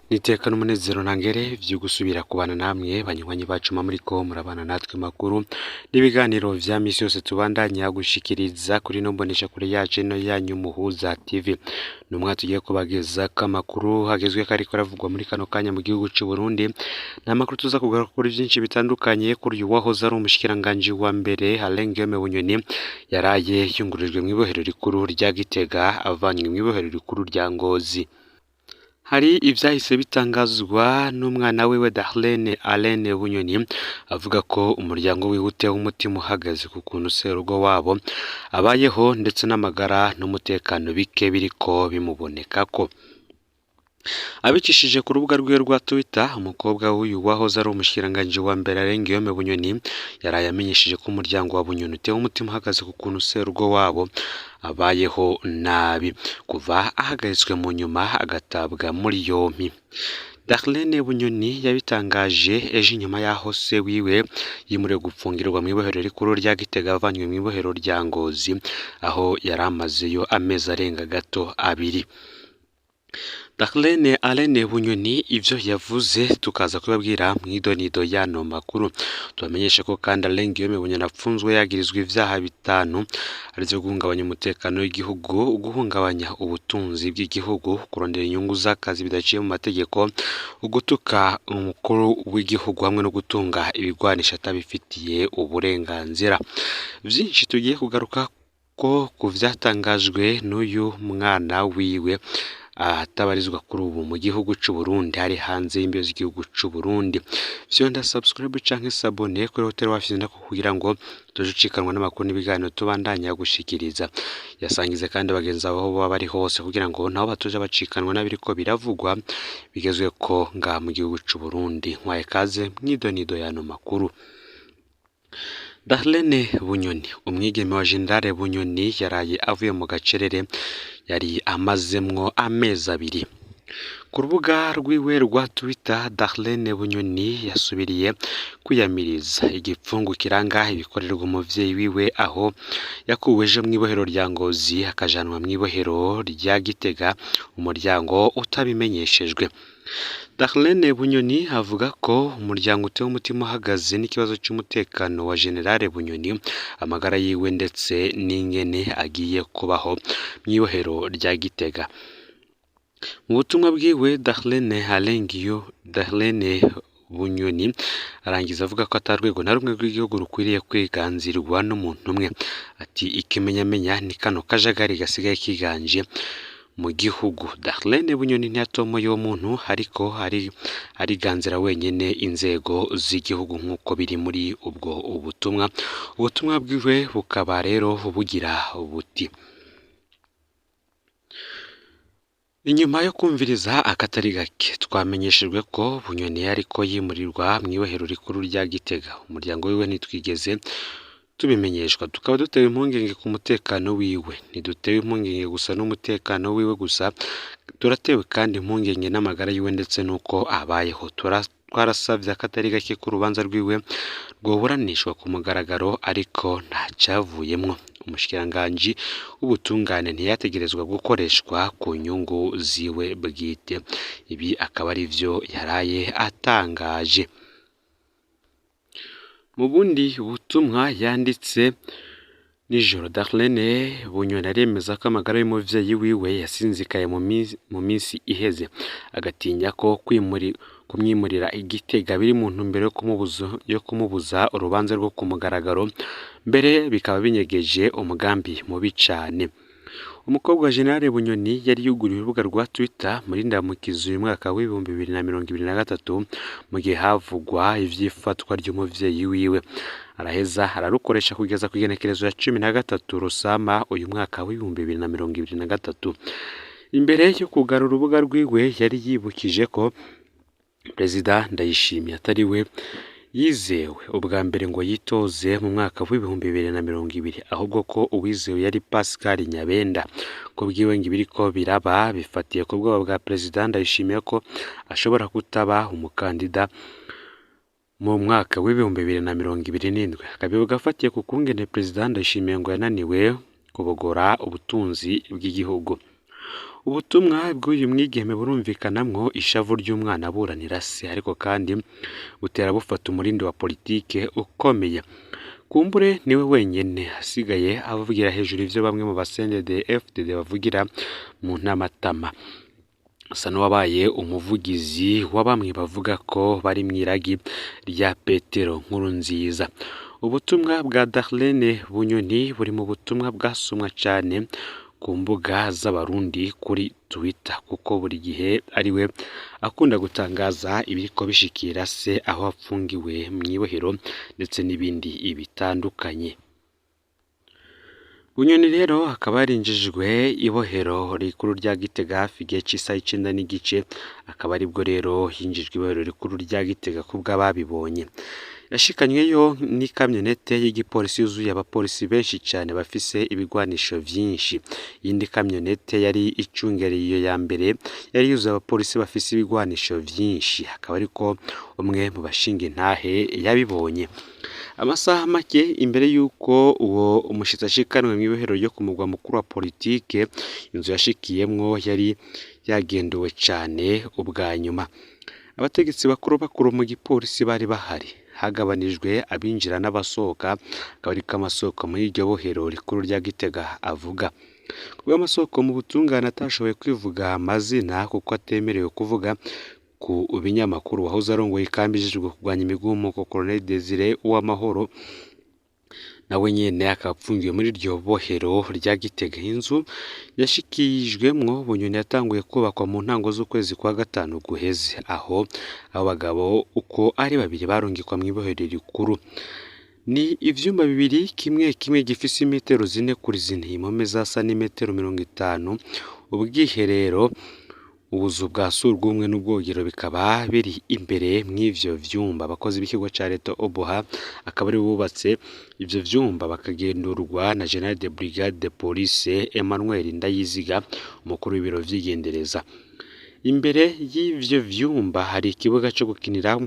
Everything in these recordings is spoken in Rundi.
N'iteka n'umunezero ntangere vyo gusubira kubana namwe banywanyi bacu muba muriko murabana natwe makuru n'ibiganiro vya misi yose tubandanya gushikiriza kuri ino mboneshakure yacu ino yanyu Muhuza TV. Ni umwanya tugiye kubagezako amakuru agezweko ariko aravugwa muri kano kanya mu gihugu c'Uburundi. Ni amakuru tuza kugaruka kuri vyinshi bitandukanye kuri uyu wahoze ari umushikiranganji wa mbere Alain Guillaume Bunyoni yaraye yungururijwe mw'ibohero rikuru rya Gitega avanywe mw'ibohero rikuru rya Ngozi. Hari ivyahise bitangazwa n'umwana wiwe Darlene Alain Bunyoni avuga ko umuryango wiwe utewe umutima uhagaze ku kuntu serugo wabo abayeho ndetse n'amagara n'umutekano bike biriko bimubonekako. Abicishije ku rubuga rwiwe rwa Twitter, umukobwa w'uyu wahoze ari umushikiranganji wa mbere Alain Guillaume Bunyoni yaraye amenyesheje ko umuryango wa Bunyoni utewe umutima uhagaze ku kuntu serugo wabo abayeho nabi kuva ahagaritswe mu nyuma agatabwa muri yompi. Darlene Bunyoni yabitangaje ejo inyuma y'aho se wiwe yimuriwe gupfungirwa mw'ibohero rikuru rya Gitega avanywe mw'ibohero rya Ngozi aho yari amazeyo amezi arenga gato abiri. Darlene Alain Bunyoni ivyo yavuze tukaza kubabwira mw'idonido y'ano makuru. Tubamenyeshe ko kandi Alain Guillaume Bunyoni apfunzwe yagirizwa ivyaha bitanu arivyo guhungabanya umutekano w'igihugu, guhungabanya ubutunzi bw'igihugu, kurondera inyungu z'akazi bidaciye mu mategeko, ugutuka umukuru w'igihugu hamwe no gutunga ibigwanisho atabifitiye uburenganzira. Vyinshi tugiye kugaruka ko ku vyatangajwe n'uyu mwana wiwe atabarizwa kuri ubu mu gihugu c'Uburundi ari hanze y'imbibe z'igihugu c'Uburundi. Vyonda subscribe canke s'abonner kuri Hotel Wafi nako kugira ngo tuje ucikanwa n'amakuru n'ibiganiro tubandanya gushikiriza. Yasangize kandi bagenzi aho baba bari hose kugira ngo nabo batoje bacikanwa n'abiriko biravugwa bigezweko ngaha mu gihugu c'Uburundi. Nkwaye kaze mw'idonido y'ano makuru. Darlene Bunyoni umwigeme wa General Bunyoni yaraye avuye mu gacerere yari amazemwo amezi abiri. Ku rubuga rwiwe rwa Twitter, Darlene Bunyoni yasubiriye kwiyamiriza igipfungu kiranga ibikorerwa umuvyeyi wiwe aho yakuwe ejo mw'ibohero rya Ngozi akajanwa mw'ibohero rya Gitega umuryango utabimenyeshejwe. Darlene Bunyoni avuga ko umuryango utewe umutima uhagaze n'ikibazo c'umutekano wa General Bunyoni, amagara yiwe ndetse n'ingene agiye kubaho mw'ibohero rya Gitega. Mu butumwa bwiwe Darlene Alain Guillaume Darlene Bunyoni arangiza avuga ko ata rwego na rumwe rw'igihugu rukwiriye kwiganzirwa n'umuntu umwe. Ati ikimenyamenya ni kano kajagari gasigaye kiganje mu gihugu. Darlene Bunyoni ntiyatomoye uwo muntu ariko ariganzira wenyene inzego z'igihugu nk'uko biri muri ubwo ubutumwa. Ubutumwa bwiwe bukaba rero bugira buti: Inyuma yo kumviriza akatari gake twamenyeshejwe ko Bunyoni yariko yimurirwa mw'ibohero rikuru rya Gitega. Umuryango wiwe ntitwigeze tubimenyeshwa, tukaba dutewe impungenge ku mutekano wiwe. Ntidutewe impungenge gusa n'umutekano wiwe gusa, turatewe kandi impungenge n'amagara yiwe ndetse n'uko abayeho. Twarasavye akatari gake ko urubanza rwiwe rwoburanishwa ku mugaragaro ariko nta cavuyemwo. Umushikiranganji w'ubutungane ntiyategerezwa gukoreshwa ku nyungu ziwe bwite. Ibi akaba arivyo yaraye atangaje. Mu bundi butumwa yanditse nijoro, Darlene Bunyoni aremeza ko amagara y'umuvyeyi wiwe yasinzikaye mu minsi iheze, agatinya ko kumwimurira i Gitega biri mu ntumbero yo kumubuza urubanza rwo ku mugaragaro, mbere bikaba binyegeje umugambi mubi cane. Umukobwa wa General Bunyoni yari yuguriye urubuga rwa Twitter muri ndamukizo uyu mwaka w'2023 mu gihe havugwa ivy'ifatwa ry'umuvyeyi wiwe. Araheza ararukoresha kugeza kw'igenekerezo ya 13 Rusama uyu mwaka w'2023. Imbere yo kugara urubuga rwiwe yari yibukije ko Perezida Ndayishimiye atari we yizewe ubwa mbere ngo yitoze mu mwaka w'2020, ahubwo ko uwizewe yari Pascal Nyabenda. Ku bwiwe ngo ibiriko biraba bifatiye ku bwoba bwa Perezida Ndayishimiye ko ashobora kutaba umukandida mu mwaka w'2027. Akabivuga afatiye ku kungene Perezida Ndayishimiye ngo yananiwe kubogora ubutunzi bw'igihugu. Ubutumwa bw'uyu mwigeme burumvikanamwo ishavu ry'umwana aburanira se, ariko kandi butera bufata umurindi wa politike ukomeye. Kumbure niwe wenyene asigaye avugira hejuru ivyo bamwe mu ba CNDD-FDD bavugira mu ntamatama. Asa n'uwabaye umuvugizi wa bamwe bavuga ko bari mw'iragi rya Petero Nkurunziza. Ubutumwa bwa Darlene Bunyoni buri mu butumwa bwasomwa cane ku mbuga z'Abarundi kuri Twitter, kuko buri gihe ariwe akunda gutangaza ibiriko bishikira se aho apfungiwe mw'ibohero ndetse n'ibindi bitandukanye. Bunyoni rero akaba yarinjijwe ibohero rikuru rya Gitega hafi igihe c'isaha 9:15, akaba aribwo rero yinjijwe ibohero rikuru rya Gitega kubw'ababibonye. Yashikanyweyo n'ikamyonete y'igipolisi yuzuye abapolisi benshi cane bafise ibigwanisho vyinshi. Iyindi kamyonete yari icungereye iyo ya mbere yari yuzuye abapolisi bafise ibigwanisho vyinshi, akaba ariko umwe mu bashinga intahe yabibonye. Amasaha make imbere y'uko uwo umushitsi ashikanwe mw'ibohero ryo ku mugwa mukuru wa politike, inzu yashikiyemwo yari yagenduwe cane ubwa nyuma. Abategetsi bakuru bakuru mu gipolisi bari bahari, hagabanijwe abinjira n'abasohoka, akaba ariko amasoko muri iryo bohero rikuru rya Gitega avuga. Kubw'amasoko mu butungane atashoboye kwivuga amazina kuko atemerewe kuvuga ku binyamakuru, wahoze arongoye ikambi ijejwe kurwanya imigumuko Colonel Desire Uwamahoro, nawe nyene akaba apfungiwe muri iryo bohero rya Gitega. Inzu yashikijwemwo Bunyoni yatanguye kubakwa mu ntango z'ukwezi kwa gatanu guheze, aho abo bagabo uko ari babiri barungikwa mw'ibohero rikuru. Ni ivyumba bibiri, kimwe kimwe gifise imetero 4 kuri 4, impome zasa n'imetero 50, ubwiherero, ubuzu bwa surwumwe n'ubwogero bikaba biri imbere mw'ivyo vyumba. Abakozi b'ikigo ca leta OBUHA akaba aribo bubatse ivyo vyumba, bakagendurwa na General de Brigade de Police Emmanuel Ndayiziga, umukuru w'ibiro vy'igendereza. Imbere y'ivyo vyumba hari ikibuga co gukinirako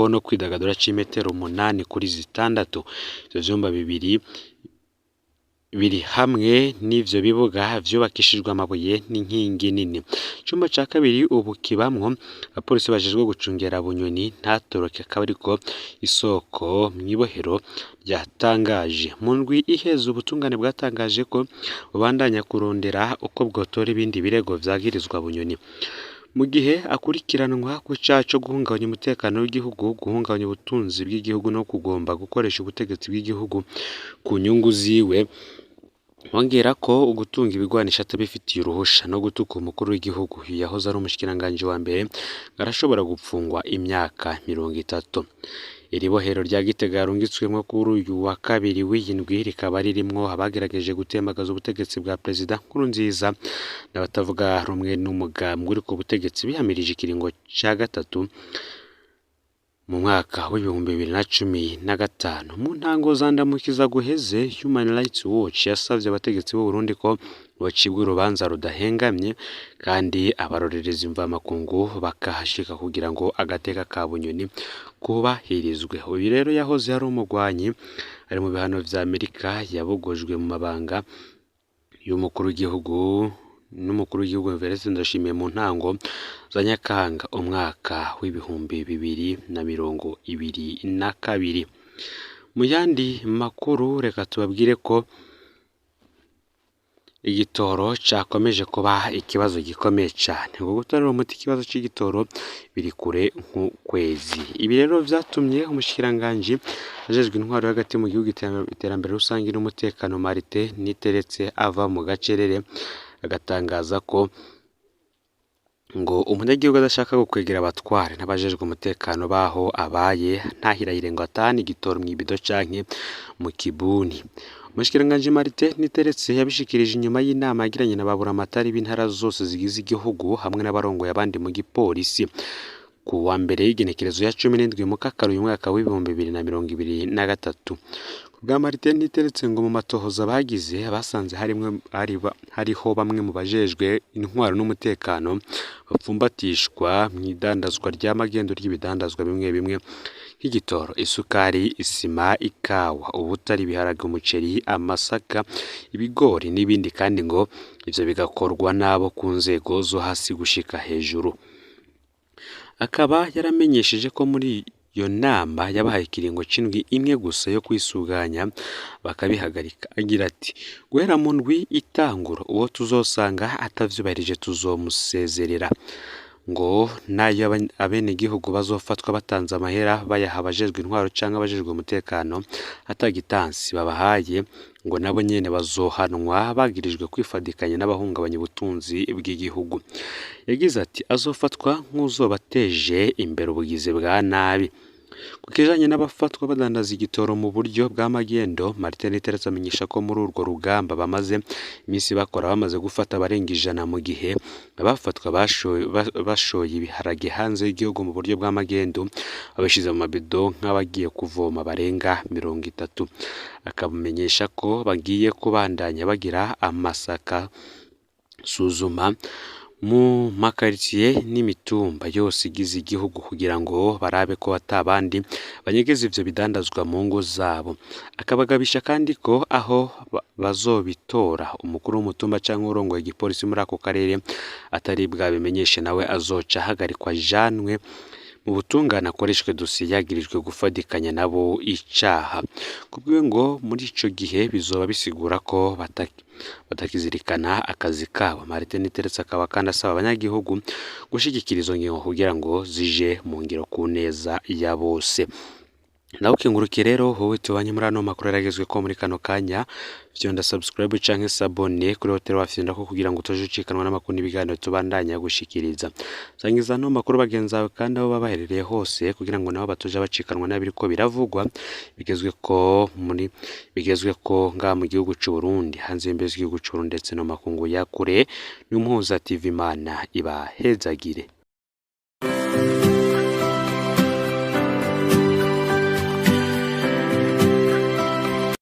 no kwidagadura c'imetero 8 kuri 6. Ivyo vyumba bibiri biri hamwe n'ivyo bibuga vyubakishijwe amabuye n'inkingi nini. Icumba ca kabiri ubu kibamwo abapolisi bajejwe gucungera Bunyoni ntatoroke, akaba ariko isoko mw'ibohero ryatangaje. Mu ndwi iheze ubutungane bwatangaje ko bubandanya kurondera uko bwotora ibindi birego vyagirizwa Bunyoni. Mu gihe akurikiranwa ku caha co guhungabanya umutekano w'igihugu, guhungabanya ubutunzi bw'igihugu no kugomba gukoresha ubutegetsi bw'igihugu ku nyungu ziwe, bongera ko ugutunga ibigwanisho atabifitiye uruhusha no gutuka umukuru w'igihugu. Uyu yahoze ari umushikiranganji wa mbere arashobora gupfungwa imyaka 30. Iri bohero rya Gitega yarungitswemwo kuri uyu wa kabiri w'iyi ndwi rikaba ririmwo abagerageje gutembagaza ubutegetsi bwa Perezida Nkurunziza n'abatavuga rumwe n'umugambwe uri ku butegetsi bihamirije ikiringo ca gatatu mu mwaka w'2015. Mu ntango za ndamukiza guheze, Human Rights Watch yasavye abategetsi b'u Burundi ko bocibwa urubanza rudahengamye kandi abarorerezi mvamakungu bakahashika kugira ngo agateka ka Bunyoni kubahirizwe. Uyu rero yahoze ari umugwanyi ari mu bihano vya Amerika, yabogojwe mu mabanga y'umukuru w'igihugu n'umukuru w'igihugu Evariste Ndayishimiye mu ntango za Nyakanga umwaka w'2022. Mu yandi makuru reka tubabwire ko igitoro cakomeje kuba ikibazo gikomeye cane. Ngo gutorera umuti ikibazo c'igitoro biri kure nk'ukwezi. Ibi rero vyatumye umushikiranganji ajejwe intwaro hagati mu gihugu, iterambere rusangi n'umutekano Martin Niteretse ava mu gacerere, agatangaza ko ngo umunyagihugu adashaka gukwegera abatware n'abajejwe umutekano baho abaye ntahirahire ngo atahane igitoro mw'ibido canke mu kibuni. Umushikiranganji Martin Niteretse yabishikirije inyuma y'inama yagiranye na ba buramatari b'intara zose zigize igihugu hamwe n'abarongoye abandi mu gipolisi ku wa mbere y'igenekerezo ya 17 Mukakaro uyu mwaka w'2023. Kubwa Martin Niteretse ngo mu matohoza bagize basanze hariho bamwe mu bajejwe intwaro n'umutekano bapfumbatishwa mw'idandazwa rya magendo ry'ibidandazwa bimwe bimwe nk'igitoro, isukari, isima, ikawa, ubutare, ibiharage, umuceri, amasaka, ibigori n'ibindi, kandi ngo ivyo bigakorwa n'abo ku nzego zo hasi gushika hejuru. Akaba yaramenyesheje ko muri iyo nama yabahaye ikiringo c'indwi imwe gusa yo kwisuganya bakabihagarika, agira ati: "Guhera mu ndwi itangura uwo tuzosanga atavyubahirije tuzomusezerera." Ngo nayo abenegihugu bazofatwa batanze amahera bayaha abajejwe intwaro canke abajejwe umutekano atagitansi babahaye, ngo nabo nyene bazohanwa bagirijwe kwifadikanya n'abahungabanya ubutunzi bw'igihugu. Yagize ati: "Azofatwa nk'uzoba ateje imbere ubugizi bwa nabi." Ku kijanye n'abafatwa badandaza igitoro mu buryo bwa magendo, Martin Niteretse amenyesha ko muri urwo rugamba bamaze iminsi bakora bamaze gufata abarenga 100, mu gihe abafatwa bashoye ibiharage hanze y'igihugu mu buryo bwa magendo babishize mu mabido nk'abagiye kuvoma barenga 30. Akamenyesha ko bagiye kubandanya bagira amasaka suzuma mu makaritsiye n'imitumba yose igize igihugu kugira ngo barabe ko atabandi banyegeza ivyo bidandazwa mu ngo zabo. Akabagabisha kandi ko aho bazobitora umukuru w'umutumba canke uwurongoye igipolisi muri ako karere atari bwabimenyeshe nawe azoca ahagarikwa ajanwe mu butungane akoreshwe dosiye yagirijwe gufadikanya nabo icaha. Kubwiwe ngo muri ico gihe bizoba bisigura ko batakizirikana akazi kabo. Martin Niteretse akaba kandi asaba abanyagihugu gushigikira izo ngingo kugira ngo zije mu ngiro ku neza ya bose. Nawe ukengurukiye rero wowe tubanye muri ano makuru yaragezwe ko muri kano kanya, fyonda subscribe canke s'abonner kuri Hotel wafyonda ko kugira ngo utaje ucikanwa n'amakuru n'ibiganiro tubandanya gushikiriza. Sangiza ano makuru bagenzi bawe kandi aho baba baherereye hose kugira ngo nabo batoje bacikanwa n'abiriko biravugwa bigezwe ko muri bigezwe ko ngaha mu gihugu c'u Burundi, hanze y'imbibe z'igihugu c'u Burundi ndetse no makungu ya kure. N'Umuhuza TV, Imana ibahezagire.